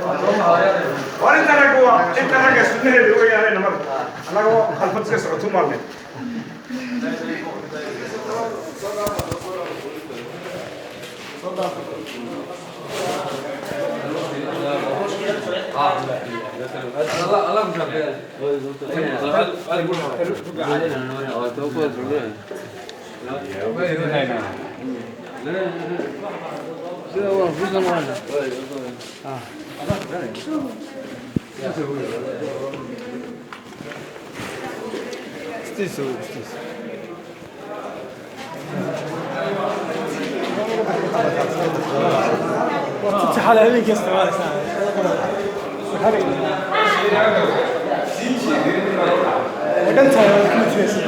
War inta ragga waa inta ragga sunnaheeda weeyaanayna marka annagoo khalfad iska socoto maalmeed. Tixaal habeenkii isticmaalaysaa. Dhantahay waa kuma jiraysa.